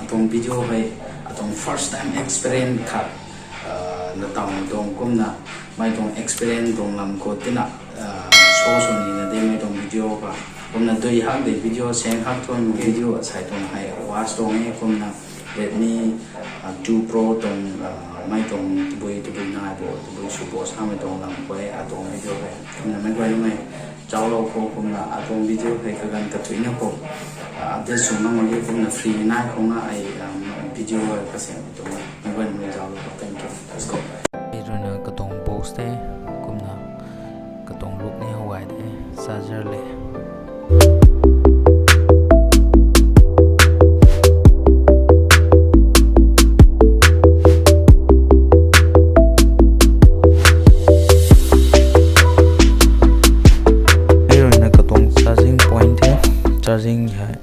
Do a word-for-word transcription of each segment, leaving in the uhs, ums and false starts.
Tuang video hei atuang first time experience khat na tawmei tuang kumna mei tuang experience tuang lam khou tina show sw nina de mei tuang video kha. Kumna dui hak de video sang hak tuang video asei tuang hei watch tuang e kumna Redmi two Pro tuang mei tuang tabui tabui nai bo tabui sw bo samei tuang lam khou e atuang video hei. Kumna meic guay mei zauclou khou kumna atuang video hei kaganv kathuicna khou update sw ngam mak ge kumna free nai khou nga ai video hei kasemei tuang e. Meic guay mei zauclou khou thank you. Let's go. Hei ruina katuang box the kumna katuang look ni how gay de charger le. Hei ruina katuang charging point the, charging hei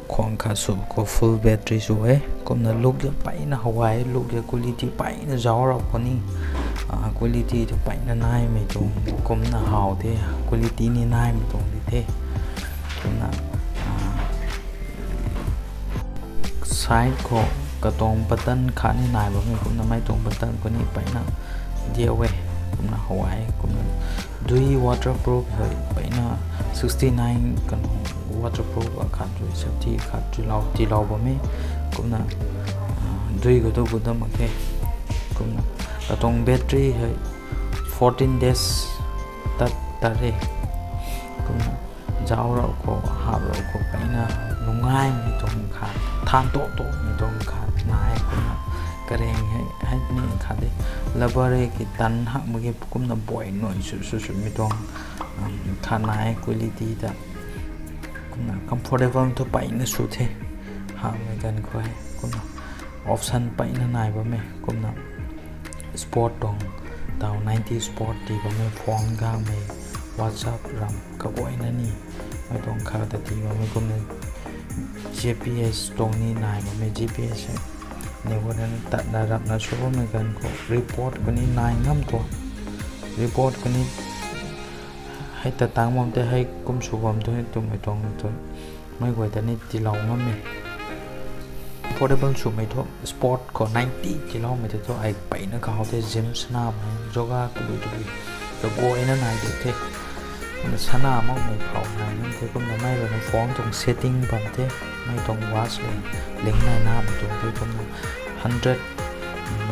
khwang khat sw khou full battery sw e. Kumna look e peyna how gay, look e quality peyna zauc rau khou ni quality tu peyna naimei tuang kumna how the, quality ni naimei tuang di the. Kumna side khou katuang button khat ni nai bammei kumna mei tuang button khou ni peyna diau e. Kumna how gay kumna dui waterproof hei peyna sixty nine kan waterproof akhat rui safety khat rui lou tiilou bam e. Kumna dui khou tu gut dam mak khe. Kumna katuang battery hei fourteen days tat tat e. Kumna zauc rau khou hap rau khou peyna nungaimei tuang khat than toh tohmei tuang khat nai kumna kareng hei hei ni khat de labar e ki tan hak mak ge kumna buay nui sw sw swmei tuang khat nai quality ta. Kumna comfortable thu peyna sw the. Hamhmei ganv khou e kumna option peyna nai bammei kumna sport tuang taw ninety sport ti bammei phone gangmei WhatsApp ram kaguayna ni mei tuang kha ta ti bammei kumna GPS tuang ni nai bammei GPS hei ni guayna tatna rapna sw bammei ganv khou report khou ni nai ngam tuang report khou ni hei ta tang bam tei hei kum sw bam tu twmei tuang tu mei guay ta ni tiilou ngam e. Comfortable swmei thu sport khou ninety tiiloumei tei thu ai peyna kahow the gym sana bam yoga tabui tabui kaguayna nai di the. Kumna sana makmei phau nai ngam the kumna mei ruina phone tuang setting bam the mei tuang watch le ling nai namei tuang the kumna hundred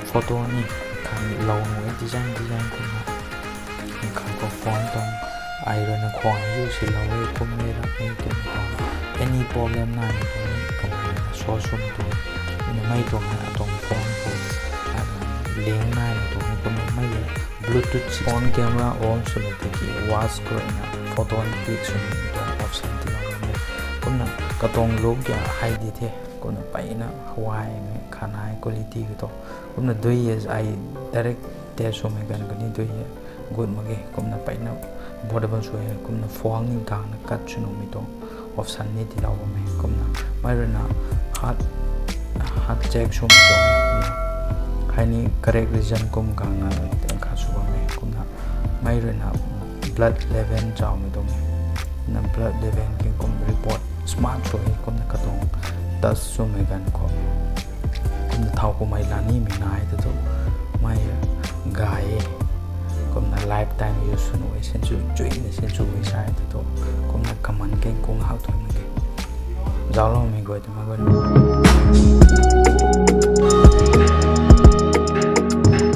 photo ni khanglou nui design design kumna kha khou phone tuang ai ruina khwang zu silou e kum le rap e twmei tuang any problem naimei tuang ni kumna show swmei tuang ni mei tuang hei atuang phone khou ling naimei tuang ni kumna mei e Bluetooth phone camera on swmei tiki watch khou ruina photo ni click swmei tuang option tiilou ngam e. Kumna katuang look ya hei di the kumna peyna how gaymei kha nai quality khou tu. Kumna dui e ai direct test swmei ganv khou ni dui e gut mak ge kumna peyna comfortable sw e kumna phone ni gangna cut sw nuhmei tuang option ni tiilou bam e kumna mei ruina hard hard check swmei tuang hei ni correct reason kum gangna kha sw bam e kumna mei ruina blood level chawmei tuang e. Kumna blood level ki kum report smart sw e kumna katuang test swmei ganv khou kumna thau kumei la nimei nai ta thu mei gay e kumna lifetime use sw nuh e sensu chuina sensu e sai ta thu kumna kaman keng kung hak thu mak ge zaucloumei guay ta mei guay